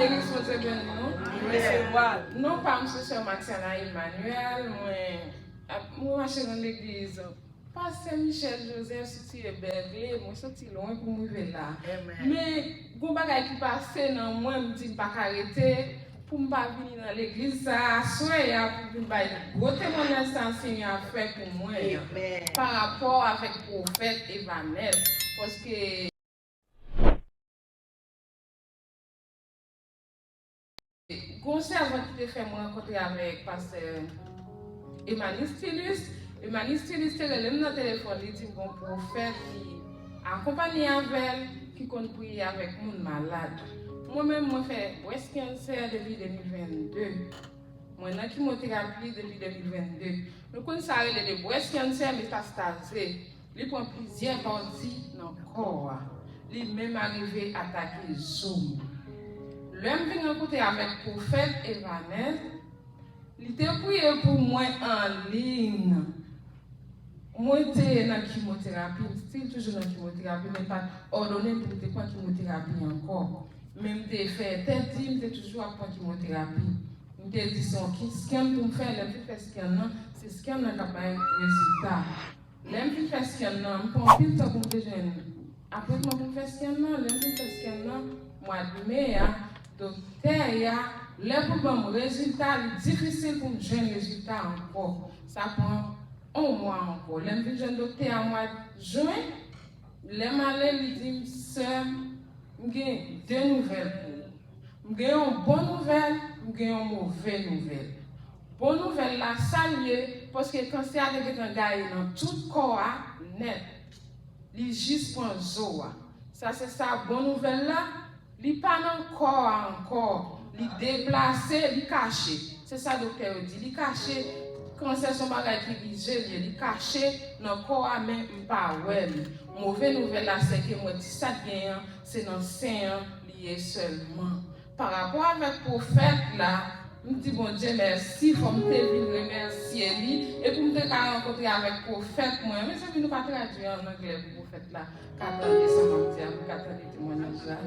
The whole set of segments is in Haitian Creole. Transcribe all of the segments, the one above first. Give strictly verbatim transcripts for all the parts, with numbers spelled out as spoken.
Legliz, Bondye beni nou. Li resevwa l. Non pa m se sè Matiana Emmanuel, mwen ap, mwen mache nan legliz Pastè Michel Joseph, sitiye Bègle, mwen soti lwen pou m rive la. Men, gon bagay ki pase nan mwen, m di m pa ka rete, pou m pa vini nan legliz sa a, aswè a, pou vin bay gwo temwayaj sa a Senyè a fè pou mwen an, pa rapò avèk pwofèt Evanès, paske gon sèvant ki te fè mwen rankontre avèk pastè Emmanuel Stilus. Emmanuel Stilus te rele m nan telefòn, li di m gon pwofèt ki akonpanye avè l, ki konn priye avèk moun malad. Mwen menm, mwen fè breast cancer depi de mil vennde. Mwen nan kimoterapi depi de mil vennde. Nou konn sa rele de breast cancer metastaze. Li pran plizyè pati nan kò a. Li menm arive atake zo m. Lè m vin rankontre avèk pwofèt Evanès, li te priye pou mwen an liy. Mwen te nan kimoterapi, m still toujou nan kimoterapi, men l pa t òdone m pou m te pran kimoterapi ankò. Men m te fè tèt di, m te toujou ap pran kimoterapi. M te di se yon ki-, scan pou m fè, lè m fin fè scan nan, se scan nan k ap bay rezilta. Lè m fin fè scan nan, m pran anpil tan pou m te jwenn apwentman pou m fè scan nan. Lè m fin fè scan nan, mwa de me a, doktè a, lè pou l ban m rezilta, li difisil pou m jwenn rezilta ankò. Sa pran yon mwa ankò. Lè m vin jwenn doktè a mwa jen, lè m ale, li di m, sè m, m gen de nouvèl pou ou. M gen yon bon nouvèl, m gen yon move nouvèl. Bon nouvèl la, sa l ye, paske kansè a te gentan gaye nan tout kò a nèt. Li jis pran zo a. Sa se sa bon nouvèl la, li pa nan kò a ankò, li deplase, li kache. Se sa doktè yo di, li kache. Kansè se yon bagay ki rize l ye, li kache nan kò a, men m pa wè li. Move nouvèl la, se ke m wè ti sa k genyen an, se nan sen an li ye sèlman. Pa rapò avèk pwofèt la, m di Bondye mèsi, fò m te vin remèsye li, e pou m te ka rankontre avèk pwofèt mwen. Mezanmi, nou ka tradui an anglè pou pwofèt la ka tande sa m ap di a, pou l ka tande temwayaj la.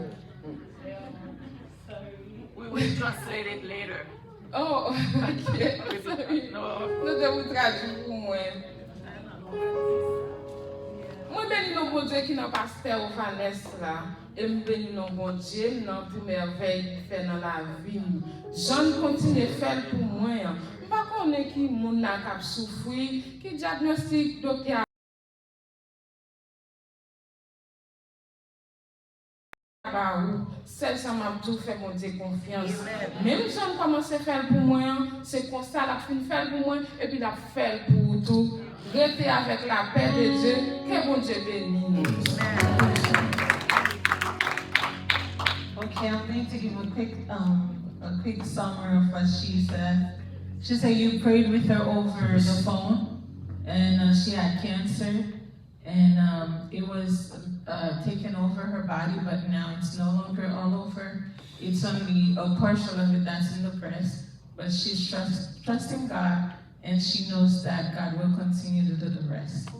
We will translate it later. Oh, ok. Sorry. Nou te pou tradui pou mwen. Mwen beni non Bondye ki nan pastè Ovanès la. E m beni non Bondye m nan pou mèvèy li fè nan lavi m. Jan l kontinye fè l pou mwen an. M pa konnen ki moun la k ap soufri, ki dyagnostik doktè a ba ou, sèl sa m ap di w, fè Bondye konfyans. Menm jan l kòmanse fè l pou mwen an, se konsa l ap fin fè l pou mwen, epi l ap fè l pou ou tou. Rete avèk lapè de Dye, ke Bondye beni nou. Okay, I'm going to give a quick, um, a quick summary of what she said. She said you prayed with her over the phone, and uh, she had cancer. And um, it was uh, taking over her body, but now it's no longer all over. It's only a partial of it that's in the breast, but she's trust, trusting God, and she knows that God will continue to do the rest.